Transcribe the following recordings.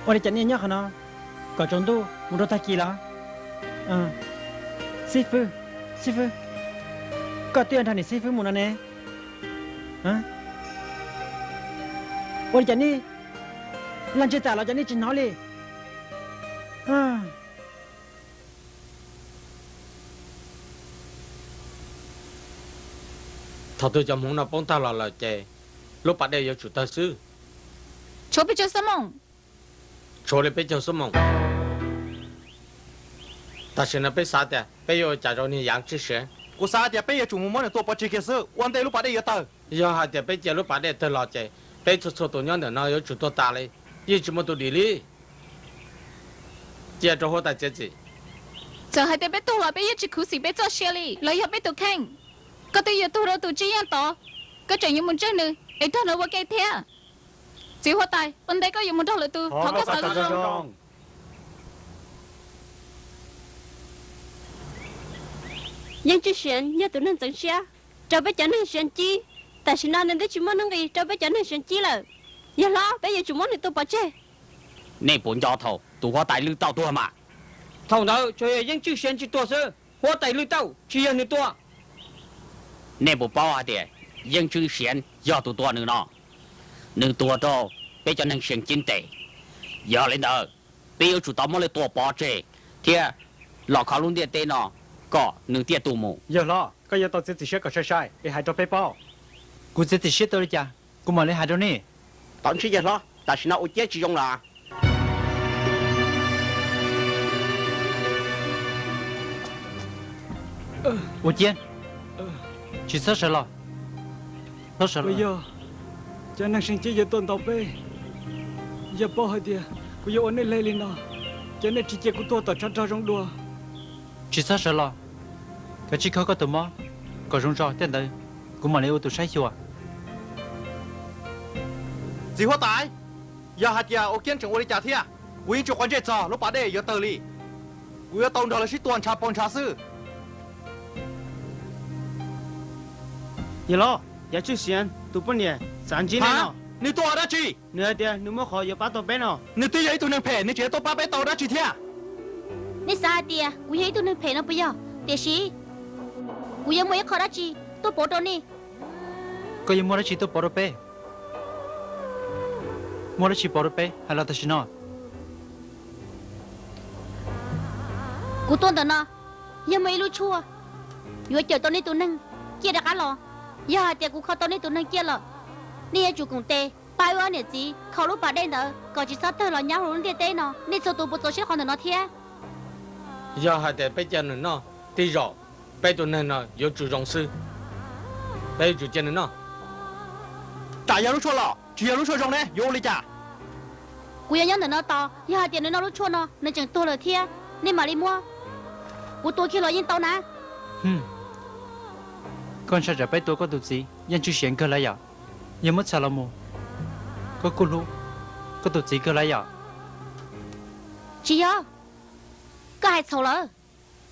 Ua li cas nej nyob qhov no kom tsaus ntuj mus rau tag kis los? Xib fwb, xib fwb, koj twb yuav nrog niam xib fwb mus no ne. Ua li cas nej, los ntseg tas los cas nej tsis hnov li? Thaum twg cov hmoov no poob tag los lawm ces lub pas dej yuav tsum tawg xwb. Tshuav pes tsawg xuab moos? Tshuav li peb caug xuab moos. Tam sim no peb xav tias peb yuav ua cas rau niag Yaj Tswj Siav? Kuv xav tias peb yuav tsum mus muab nws tua pov tseg kiag xwb, ua ntej lub pas dej yuav tawg. Yog hais tias peb cia lub pas dej tawg los ces peb txhua txhua tus nyob ntawm no yuav tsum tuag tas li, yeej tsis muaj tus dim li. Cia rau huab tais txiav txim. Txawm hais tias peb tuag los peb yeej tsis khuv xim peb txoj sia li, lawv yog peb tus kheej. Koj twb yuav tuag rau tus Tswv Yaj tod, koj tseem yuav mus ntsewj nws es nrog nws ua ke thiab. Txiv huab tais, ua ntej koj yuav mus nrog lwm tus, thov koj xav zoo zoo. Yeej Tswj Siav yog tus neeg ntxeev siab rau peb cov neeg Siav Cib. Tam sim no nws twb tsis muaj nuj nqis rau peb cov neeg Siav Cib lawm. Yawg hlob, peb yuav tsum muab nws tua pov tseg. Nej puas nco thaum tus huab tais Lwj Tauj tuag mas? Thaum ntawd tsuas yog Yeej Tswj Siav tsis tuag xwb, huab tais Lwj Tauj tsis yog nws tua. Nej puas paub hais tias Yeej Tswj Siav yog tus tua nws no? Nws tuag rau peb cov neeg Siav Cib ntes. Yog li ntawd, peb yuav tsum tau muab nws tua pov tseg thiab los kho lub ntiaj teb no kom nws thiaj tu mus. Yawg hlob, koj yuav tau txiav txim siab kom sai sai es hais rau peb paub. Kuv txiav txim siab tau li cas, kuv mam li hais rau nej. Tos ntsis yawg hlob, tam sim no ua ciav tsis zoo lawm. Ua ciav, tsis txhob sawv los. Txhob sawv los. Yog cov neeg Siav Cib yuav tuaj ntaus peb, yog paub hais tias kuv yuav ua nej lig li no, ces nej tsis cia kuv tuag tom tshav rog zoo dua. Tsis txhob sawv los, kav tsij kho koj tus mob kom zoo tso, tej ntawd kuv mam li ua tus saib xyuas. Txiv huab tais, yog hais tias ua ciav tseem ua li cas thiab, kuv yeej tsis quav ntsej txog lub pas dej yuav tawg li. Kuv yuav tau nrog lawv sib tua ntshav paus ntshav xwb. Yawg hlob, Yaj Tswj Siav tus poj niam xav ntsib nej no. Nws tua dab tsi? Nws hais tias nws muaj qhov yuav pab tau peb no. Nws twb yog ib tug neeg phem, nws tseem yuav tuaj pab peb tau dab tsi thiab? Nej xav hais tias kuv yog ib tug neeg phem no puas yog? Tiam sis kuv yuav muaj ib qho dab tsi tuaj pauv rau nej. Koj yuav muaj dab tsi tuaj pauv rau peb? Muaj dab tsi pauv rau peb, hais los tam sim no. Kuv tuaj ntawm no yog muaj ib lub tshuaj yuav cawm tau nej tus neeg ciaj rov qab los. Yog hais tias kuv kho tau nej tus neeg ciaj lawm, nej yuav tsum koom tes pab wb ob niam txiv kho lub pas dej ntawd kom tsis txhob tawg los nyob hauv lub ntiaj teb no. Nej txhua tus puas txaus siab qhov ntawm no thiab? Yog hais tias peb cia nws noj, tej zaum peb tus neeg no yuav tsum zoo xwb. Peb yuav tsum cia nws noj. Tsam yog lub tshuaj loj tsis yog lub tshuaj zoo ne, yuav ua li cas? Kuv yuav nyob ntawm no tos, yog hais tias nws noj lub tshuaj no nws tseem tuag lawm thiab, nej mam li muab kuv tua kiag los yeej tau na. Koj ntshai tsam peb tua koj tus txiv Yeej Tswj Siav kawg lawm yom? Yog muab txham los mus, koj kuj hlub koj tus txiv kawg lawm yom? Tsis yog, koj hais txhaum lawm.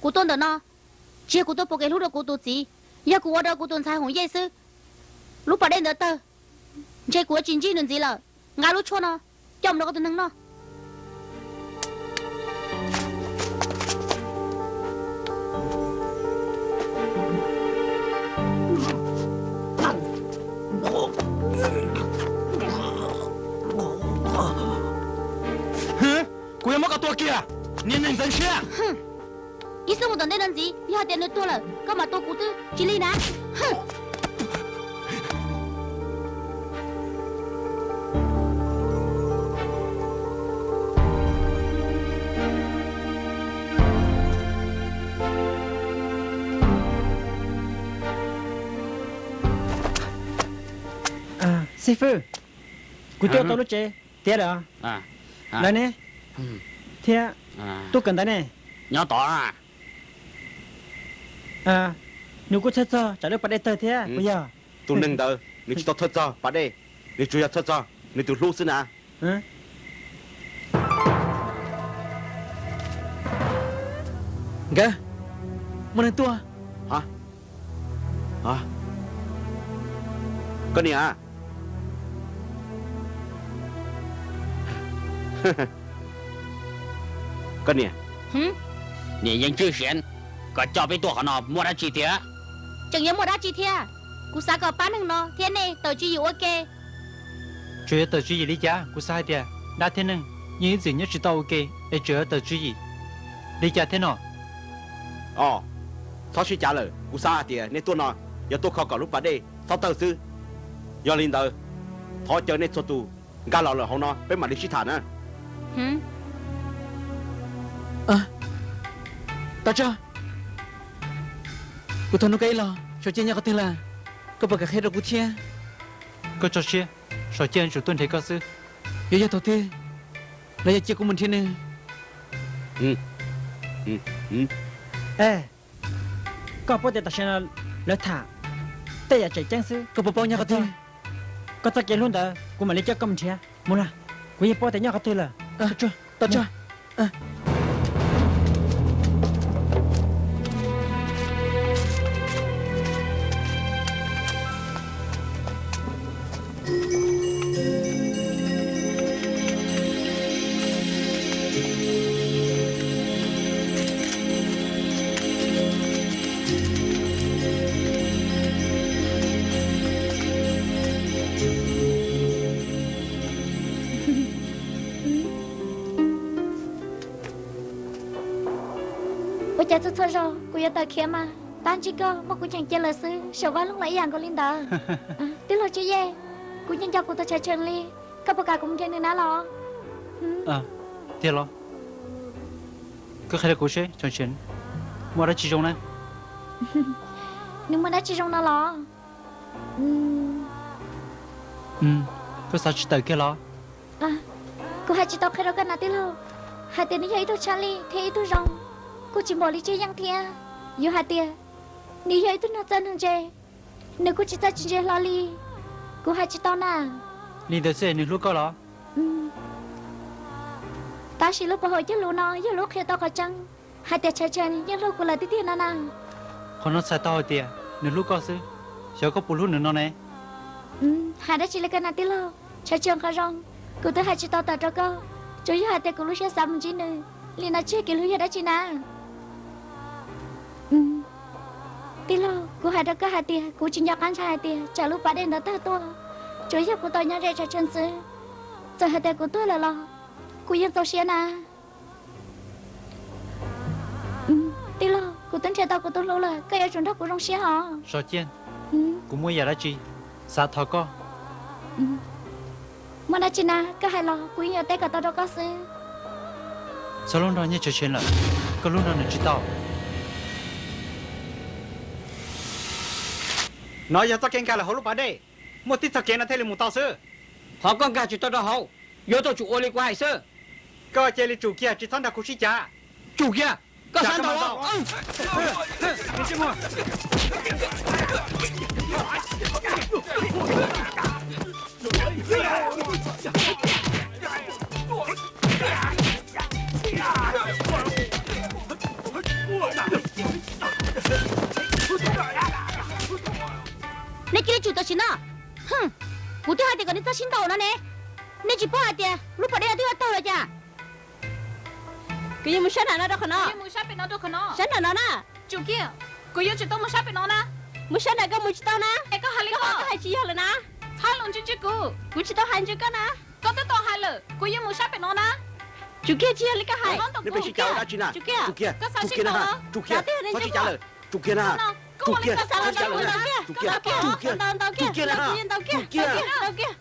Kuv tuaj ntawm no, tsis yog kuv tuaj pom kev hlub rau kuv tus txiv, yog kuv ua rau kuv tus ntxhais Hoom Yej xwb. Lub pas dej ntawd tawg, ntshe kuv yuav tsis ntsib nws ntxiv lawm. Nqa lub tshuaj no coj mus rau koj tus neeg noj. Kuv yuav muab koj tua kiag, niag neeg ntxeev siab. Ib xub mus tom ntej no ntxiv, yog hais tias nws tuag lawm koj mam tua kuv twb tsis lig na. Xib fwb, kuv tuaj tau lub tsev tiav lawm. Lawv ne? Thiab tub kawm ntawv ne? Nyob tod. Nws kuj txhawj txog tsam lub pas dej tawg thiab puas yog? Tus neeg ntawd nws tsis tau txhawj txog pas dej, nws tsuas yog txhawj txog nws tus hlub xwb na. Nkawd, muaj neeg tuaj. Koj niam, Koj niam, niam yeej cwj siav kom coj peb tuaj qhov no muaj dab tsi tiag? Tseem yuav muaj dab tsi thiab? Kuv xav kom pab neeg no thiab nej tawm tswv yim ua ke. Tsuas yuav tawm tswv yim li cas? Kuv xav hais tias dab thiab neeg yeej ib txwm nyob tsis tau ua ke es tseem yuav tawm tswv yim li cas thiab no? Os, txhob sib cav lawm, kuv xav hais tias nej tuaj no yog tuaj kho kom lub pas dej txhob tawg xwb. Yog li ntawd, thov caw nej txhua tus nkag los lawm hauv no peb mam li sib tham na. Tab tso, kuv thov nug koj ib los, Saum Ciaj nyob qhov twg lawm? Koj puas kam qhia rau kuv thiab? Koj tso siab, Saum Ciaj yuav tsum tuaj nrhiav koj xwb. Yuav yog thaum twg los yog cia kuv mus nrhiav nws. Koj paub tias tam sim no lawv tham tej yam tseem ceeb xwb, koj puas paub nyob qhov twg? Koj txoj kev hlub ntawd kuv mam li coj koj mus nrhiav. Mus los, kuv yeej paub tias nyob qhov twg lawm. Ua cas txhua txhua zaus kuv yuav tawm khiav mas tab ntsib koj muab kuv cheem cia lawm xwb, saum vaj loog los ib yam nkaus li ntawd. Tij laug Tswb Yej, kuv nco nco kuv tus Tshaj Tsheej li, koj puas kam kuv mus nrhiav nws na los? Tiag los? Koj qhia rau kuv seb Tshaj Tsheej muaj dab tsi zoo na? Nws muaj dab tsi zoo no los? Koj xav tsis tawm kiag los? Kuv hais tsis tau qhia rau koj na tij laug, hais tias nws yog ib tug tshaj lij thiab ib tug zoo, kuj tsis npaum li Tswb Yeej thiab. Yuav hais tias nws yog ib tug neeg txawj neeg ntse, nws kuj tsis txawj tsis ntse hlo li. Kuv hais tsis tau na. Li ntawd xwb nws hlub koj los? Tab sis lub pov haum cog lus no yog lub qhia tau qhov tseeb hais tias Tshaj Tsheej yeej hlub kuv lawm tiag tiag no na. Qhov no txhais tau hais tias nws hlub koj xwb, xyov koj puas hlub nws no ne. Hais dab tsi li koj na tij laug, Tshaj Tsheej qhov zoo kuv twb hais tsis tau tawm rau koj, tsuas yog hais tias kuv lub siab xav mus ntsib nws, li no tsis yog kev hlub yog dab tsi na? Tij laug, kuv hais rau koj hais tias kuv tsis nco qab ntshai hais tias tsam lub pas dej ntawd tawg tuaj, tsuas yog kuv tau nyob ze Tshaj Tsheej xwb. Txawm hais tias kuv tuag lawm los kuv yeej txaus siab na. Tij laug, kuv twb nrhiav tau kuv tus hlub lawm, koj yuav tsum nrog kuv zoo siab hos. Saum Ciaj, kuv muaj yam dab tsi xav thov koj. Muaj dab tsi na, koj hais los kuv yeej yuav teb kom tau rau koj xwb. Txhob hlub nrog Nyiaj Tshaj Tsheej lawm, koj hlub nrog nws tsis tau. No yog txoj kev nkag lawm hauv lub pas dej, muaj tib txoj kev no thiaj li mus tau xwb. Qhov koj nkag tsis tau rau hauv, yuav tau tsum ua li kuv hais xwb. Koj cia li tsum kiag, tsis txhob nrog kuv sib cav. Tsum kiag, koj sab ntaus. Nej cia li tsum tam sim no. Kuv twb hais tias kom nej txhob sib ntaus no ne. Nej tsis paub hais tias lub pas dej no twb yuav tawg lawm cas? Kuv yuav mus sab nram no rau qhov no. Sab nram no na. Kuv yuav tsis tau mus sab pem no na. Mus sab nram koj mus tsis tau na. Es koj hais li koj hais tsis yog lawm na. Txhob los ntsia ntsia kuv. Kuv tsis tau hais ntsia koj na. Koj twb tau hais lawm, kuv yuav mus sab pem no na. Tsum kiag, tsis yog li koj hais. Tsum kiag, koj xav sib ntaus los? Tsum kiag na, txhob sib cav lawm. Tsum kiag na, tsum kiag, txhob sib cav lawm na. Tsum kiag, tsum kiag, tsum kiag na, tsum kiag, tsum kiag.